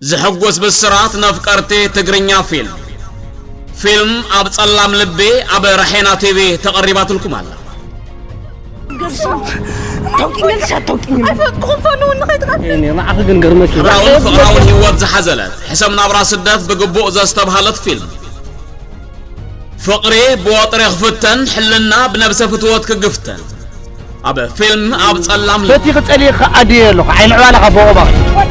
ዘሐጉስ ብስራት ነፍቀርቲ ትግርኛ ፊልም። ፊልም ኣብ ጸላም ልቢ ኣብ ራሄና ቲቪ ተቐሪባትልኩም ኣላ። ታውቂኛለሽ አታውቂኝም? ኣይፈልጥኩም ፈኑ ንኸይትናት እኔ ንዓኺ ግን ገርመኪ ማሕበራውን ፍቕራውን ህይወት ዝሓዘለት ሕሰም ናብራ ስደት ብግቡእ ዘስተብሃለት ፊልም። ፍቕሪ ብወጥሪ ክፍተን፣ ሕልና ብነብሰ ፍትወት ክግፍተን። ኣብ ፊልም ኣብ ጸላም ልቢ። በቲ ክጸልየካ ኣድየ ኣለኹ ዓይኒ ዕባላኻ በቑባኺ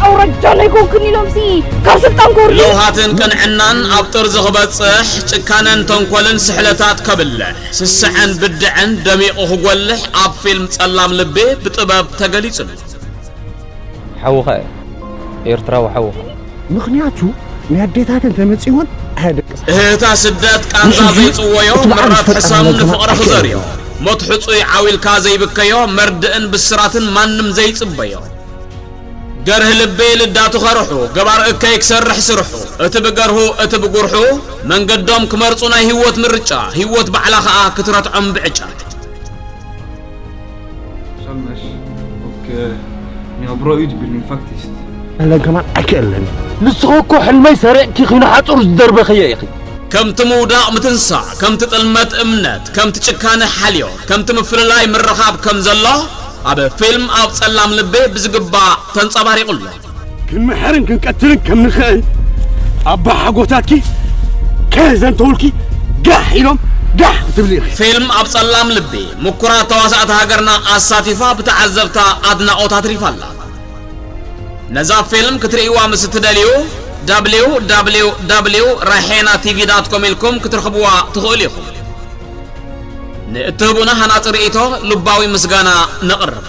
ኣውረጃ ናይ ኮንክን ኢሎም ሲ ካብ ስልጣን ክወርዱ ለውሃትን ቅንዕናን ኣብ ጥርዚ ክበጽሕ፣ ጭካነን ተንኮልን ስሕለታት ከብልሕ፣ ስስዐን ብድዐን ደሚቑ ክጎልሕ ኣብ ፊልም ጸላም ልቢ ብጥበብ ተገሊጹ ኣሎ። ሓውኻ እዩ ኤርትራዊ ሓውኻ። ምኽንያቱ ናይ ኣዴታተን ተመጺወን ኣያደቅስ እህታ ስደት ቃንዛ ዘይጽወዮ ምረት ሕሳም ንፍቕሪ ክዘርዮ ሞት ሕጹይ ዓዊልካ ዘይብከዮ መርድእን ብስራትን ማንም ዘይጽበዮ ገርህ ልቢ ልዳቱ ከርሑ ገባር እከይ ክሰርሕ ስርሑ እቲ ብገርሁ እቲ ብጉርሑ መንገዶም ክመርጹ ናይ ህይወት ምርጫ ህይወት ባዕላ ኸኣ ክትረትዖም ብዕጫ Sammash och eh, ni har bra utbildning faktiskt. ለንከማን ኣይክእልን ንስኺ እኮ ሕልመይ ሰሪቕኪ ኺኑ ሓጹር ዝደርበኽዮ ኢኺ ከምቲ ምውዳቕ ምትንሳእ ከምቲ ጥልመት እምነት ከምቲ ጭካነ ሓልዮ ከምቲ ምፍልላይ ምርኻብ ከም ዘሎ ኣብ ፊልም ኣብ ጸላም ልቢ ብዝግባእ ተንጸባሪቑ ኣሎ። ክንምሕርን ክንቀትልን ከም ንኽእል ኣባ ሓጎታትኪ ከዘንተውልኪ ጋሕ ኢሎም ጋሕ ክትብሊ ኢኺ። ፊልም ኣብ ጸላም ልቢ ምኩራት ተዋሳእቲ ሃገርና ኣሳቲፋ ብተዓዘብታ ኣድናቖት ኣትሪፋ ኣላ። ነዛ ፊልም ክትርእይዋ ምስ እትደልዩ www ራሄና ቲቪ ዳት ኮም ኢልኩም ክትረኽብዋ ትኽእሉ ኢኹም። ንእትህቡና ሃናጺ ርእይቶ ልባዊ ምስጋና ነቕርብ።